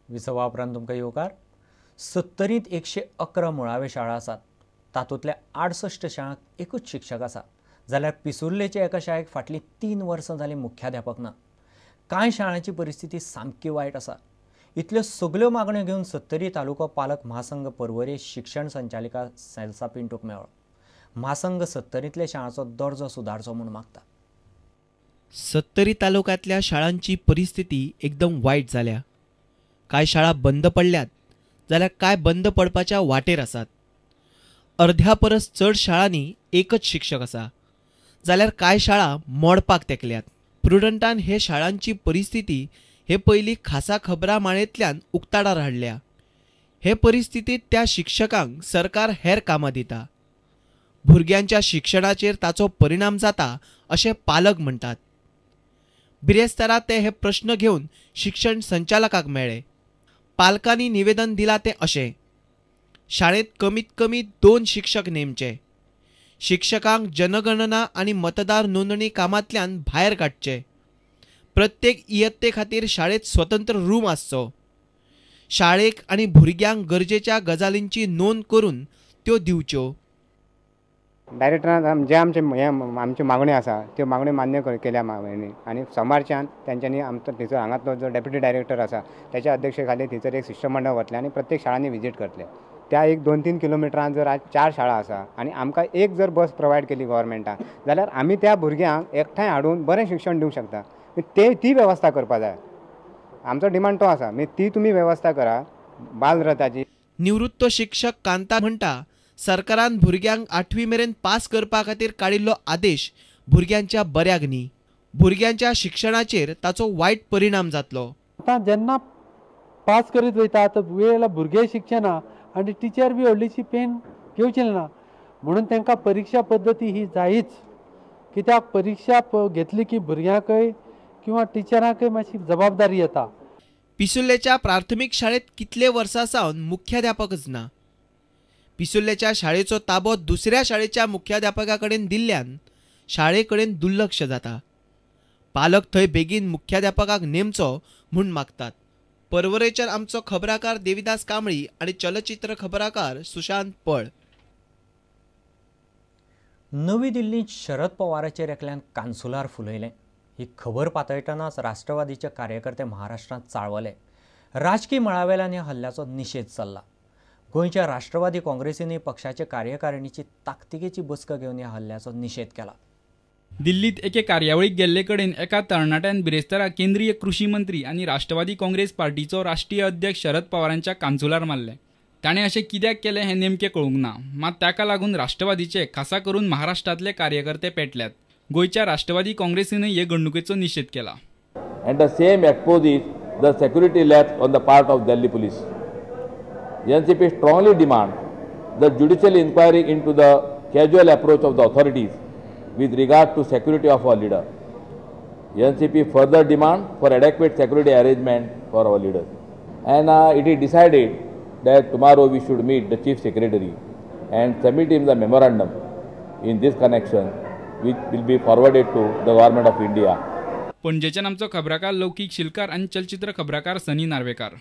विसवा उपरांत तुमकां येवकार. सत्तरींत 111 मुळाव्यो शाळा आसात, तातूंतल्या 68 शाळांक एकूच शिक्षक आसा, जाल्यार पिसुर्लेच्या एका शाळेक फाटलीं 3 वर्सां जालीं मुख्याध्यापक ना. कांय शाळांची परिस्थिती सामकी वायट आसा. इतल्यो सगल्यो मागण्यो घेवन सत्तरी तालुको पालक म्हासंघ पर्वरे शिक्षण संचालिका सेल्सा पिंटूक मेळ्ळो. म्हासंघ सत्तरींतल्या शाळांचो दर्जो सुदारचो म्हूण मागता. सत्तरी तालुक्यांतल्या शाळांची परिस्थिती एकदम वायट जाल्या. कांय शाळा बंद पडल्यात जाल्यार कांय बंद पडपाच्या वाटेर आसात. अर्ध्या परस चड शाळांनी एकच शिक्षक आसा, जाल्यार कांय शाळा मोडपाक तेकल्यात. प्रुडंटान हे शाळांची परिस्थिती हे पयलीं खासा खबरां माळेंतल्यान उक्ताडार हाडल्या. हे परिस्थितींत त्या शिक्षकांक सरकार हेर कामां दिता. भुरग्यांच्या शिक्षणाचेर ताचो परिणाम जाता अशें पालक म्हणटात. बिरेस्तारा ते हे प्रश्न घेवन शिक्षण संचालकाक मेळ्ळे. पालकांनी निवेदन दिलां तें अशें: शाळेंत कमीत कमी 2 शिक्षक नेमचे, शिक्षकांक जनगणना आनी मतदार नोंदणी कामांतल्यान भायर काडचे, प्रत्येक इयत्ते खातीर शाळेंत स्वतंत्र रूम आसचो, शाळेक आनी भुरग्यांक गरजेच्या गजालींची नोंद करून त्यो दिवच्यो. डायरेक्टरान जे आमचे हे आमच्यो मागण्यो आसा त्यो मागण्यो मान्य केल्या मागण्यांनी आनी सोमारच्यान तेंच्यांनी आमचो थंयसर हांगातलो जो डेप्युटी डायरेक्टर आसा त्याच्या अध्यक्षतेखाली थंयसर एक शिश्टमंडळ वतलें आनी प्रत्येक शाळांनी विजीट करतले. त्या एक 2-3 किलोमिटरान जर आज 4 शाळा आसा आनी आमकां एक जर बस प्रोवायड केली गव्हर्मेंटान जाल्यार आमी त्या भुरग्यांक एकठांय हाडून बरें शिक्षण दिवंक शकता. ते ती वेवस्था करपा जाय. आमचो डिमांड तो आसा, मागीर ती तुमी वेवस्था करा बालरथाची. निवृत्त शिक्षक कांता म्हणटा, सरकारान भुरग्यांक 8वी मेरेन पास करपा खातीर काडिल्लो आदेश भुरग्यांच्या बऱ्याक न्ही. भुरग्यांच्या शिक्षणाचेर ताचो वायट परिणाम जातलो. आतां जेन्ना पास करीत वयता तर वेळ भुरगे शिकचे ना आनी टिचर बी व्हडलीशी पेन घेवची ना, म्हणून तांकां परिक्षा पद्दती ही जायच. कित्याक परिक्षा घेतली की भुरग्यांकय किंवा टिचरांकय मातशी जबाबदारी येता. पिसुर्लेच्या प्राथमीक शाळेंत कितले वर्सां सावन मुख्याध्यापकच ना. पिसुर्लेच्या शाळेचो ताबो दुसऱ्या शाळेच्या मुख्याध्यापका कडेन दिल्ल्यान शाळे कडेन दुर्लक्ष जाता. पालक थंय बेगीन मुख्याध्यापकाक नेमचो म्हूण मागतात. पर्वरेच्यान आमचो खबराकार देविदास कांबळी आनी चलचित्र खबराकार सुशांत पळ. नवी दिल्लींत शरद पवाराचेर एकल्यान कानसुलार फुलयलें. ही खबर पातळटनाच राष्ट्रवादीचे कार्यकर्ते महाराष्ट्रांत चाळवले. राजकी मळावेल्यान ह्या हल्ल्याचो निशेध चल्ला. गोंयच्या राष्ट्रवादी काँग्रेसीन पक्षाचे कार्यकारिणीची ताकतिकेची बसका घेवन ह्या हल्ल्याचो निशेध केला. दिल्लीत एके कार्यावळीक गेल्ले कडेन एका तरणाट्यान बिरेस्तारा केंद्रीय कृषी मंत्री आनी राष्ट्रवादी काँग्रेस पार्टीचो राष्ट्रीय अध्यक्ष शरद पवारांच्या कानसुलार मारलें. ताणें अशें कित्याक केलें हें नेमकें कळूंक ना, मात ताका लागून राष्ट्रवादीचे खासा करून महाराष्ट्रांतले कार्यकर्ते पेटल्यात. गोंयच्या राष्ट्रवादी काँग्रेसीनय हे घडणुकेचो निशेध केला. And the same exposes the security lapse on the part of Delhi police. NCP strongly demand the judicial inquiry into the casual approach of the authorities with regard to security of our leader. NCP further demand for adequate security arrangement for our leaders. And it is decided that tomorrow we should meet the Chief Secretary and submit him the memorandum in this connection, which will be forwarded to the Government of India. पणजेच्यान आमचो खबराकार लौकीक शिलकार आनी चलचित्र खबराकार सनी नार्वेकार.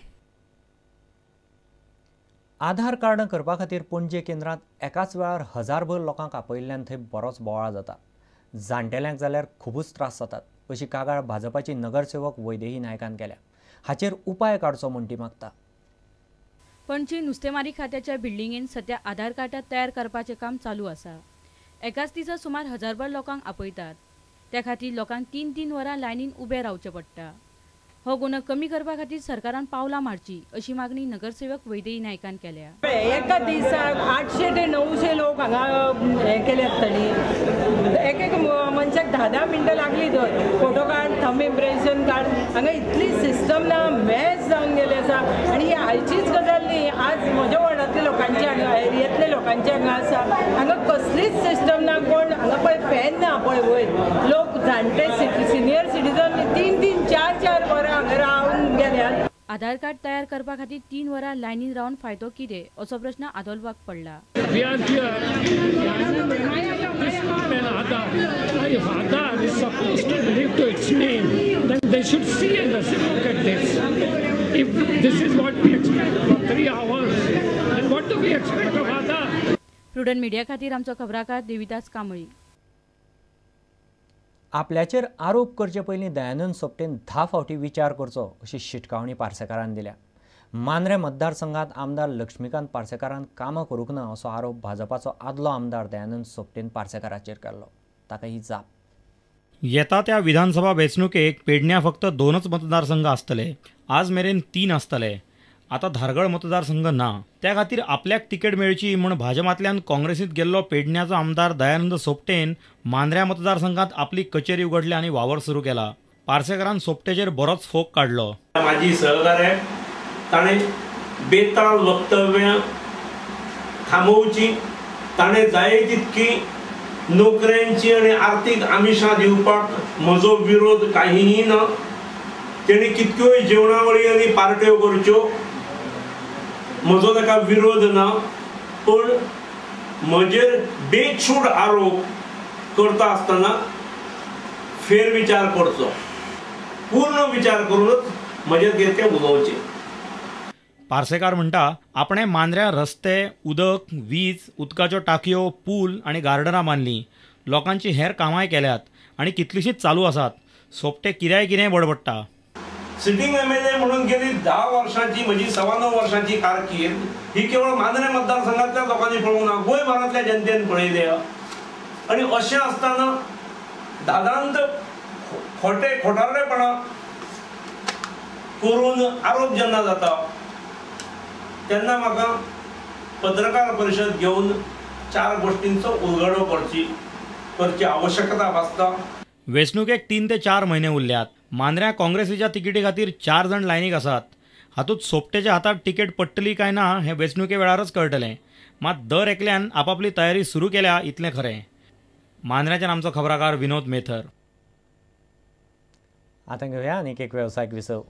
आधार card करपा खातीर पणजे केंद्रांत एकाच वेळार हजारभर लोकांक आपयिल्ल्यान थंय बरोच बोवाळ जाता. जाणटेल्यांक जाल्यार खुबूच त्रास जातात अशी कागाळ भाजपाची नगरसेवक वैदेही नायकान केल्या. हाचेर उपाय काडचो म्हूण ती मागता. पणजी नुस्तेमारी खात्याच्या बिल्डिंगेन सद्या आधार कार्डां तयार करपाचें काम चालू आसा. एकाच दिसा सुमार हजारभर लोकांक आपयतात. त्या खातीर लोकांक 3-3 वरां लायनीन उबें रावचें पडटा. हो गुन्हो कमी करपा खातीर सरकारान पावलां मारची अशी मागणी नगरसेवक वैदेही नायकान केल्या. एका दिसाक 800 ते 900 लोक हांगा हें केल्यात तांणी. एक एक मनशाक 10-10 मिनटां लागली तर फोटो काड, थंब इम्प्रेशन काड. हांगा इतली सिस्टम ना, मॅच जावन गेले आसा. आनी ही आयचीच गजाल न्ही, आज म्हज्या वॉर्डांतल्या लोकांची हांगा, एरियेंतल्या लोकांची हांगा आसा. हांगा कसलीच सिस्टम ना, कोण हांगा पळय फॅन ना पळय वयर. लोक जाणटे सिनियर सिटीजन 3-3, 4-4 वरां हांगा रावन गेल्यात. आधार कार्ड तयार करपा खातीर 3 वरां लायनीन रावन फायदो कितें असो प्रश्न आदोलवाक पडला. If Aadhaar is supposed to live to its name, then they should see and look at this. If If this is what we expect for 3 hours, then what do we expect of Aadhaar? Prudent media खातीर आमचो खबराकार देविदास कांबळी. आपल्याचेर आरोप करचे पयलीं दयानंद सोपटेन 10 फावटी विचार करचो अशी शिटकावणी पार्सेकारान दिल्या. मांद्रें मतदारसंघात आमदार लक्ष्मीकांत पार्सेकारान कामां करूंक ना असो आरोप भाजपाचो आदलो आमदार दयानंद सोपटेन पार्सेकाराचेर केल्लो. ताका ही जाप. येता त्या विधानसभा वेंचणुकेक पेडण्या फक्त 2च मतदारसंघ आसतले, आज मेरेन 3 आसतले. आतां धारगळ मतदारसंघ ना, त्या खातीर आपल्याक तिकेट मेळची म्हूण भाजपांतल्यान काँग्रेसींत गेल्लो पेडण्याचो आमदार दयानंद सोपटेन मांद्र्या मतदारसंघात आपली कचेरी उगडल्या आनी वावर सुरू केला. पार्सेकारान सोपटेचेर बरोच फोग काडलो. म्हाजी सहकार्य ताणें बेताल वक्तव्यां थांबोवची, ताणें जाय तितकी नोकऱ्यांची आनी आर्थीक आमिशां दिवपाक म्हजो विरोध कांयही ना. तेणी कितक्योय जेवणावळी आनी पार्ट्यो करच्यो, म्हजो ताका विरोध ना. पूण म्हजेर बेछूट आरोप करता आसतना फेरविचार करचो, पूर्ण विचार करूनच म्हजेर कितें तें उलोवचें. पार्सेकार म्हणटा आपणे मांद्र्या रस्ते, उदक, वीज, उदकाच्यो टाकयो, पूल आनी गार्डनां बांदलीं, लोकांची हेर कामांय केल्यात आनी कितलींशींच चालू आसात. सोपटे कित्याय कितें बडबडटा. सिटींग एमएलए म्हणून गेली 10 वर्षांची म्हजी 9.25 वर्षांची कारकीर्द ही केवळ मांद्रें मतदारसंघातल्या लोकांनी पळोवंक ना, गोंयभरांतल्या जनतेन पळयल्या. आनी अशें आसतना दादांत खोटे खोटारडेपणां करून आरोप जेन्ना जाता तेन्ना म्हाका पत्रकार परिशद घेवन 4 गोष्टींचो उलगडो करची आवश्यकता भासता. वेंचणुकेक 3 ते 4 म्हयने उरल्यात. मांद्र्या काँग्रेसीच्या तिकेटी खातीर 4 जाण लायनीक आसात. हातूंत सोपटेच्या हातांत तिकेट पडटली काय ना हें वेंचणुके वेळारच कळटलें. मात दर एकल्यान आपापली तयारी सुरू केल्या इतलें खरें. मांद्र्याच्यान आमचो खबराकार विनोद मेथर. आतां घेवया आनीक एक वेवसायीक विसव.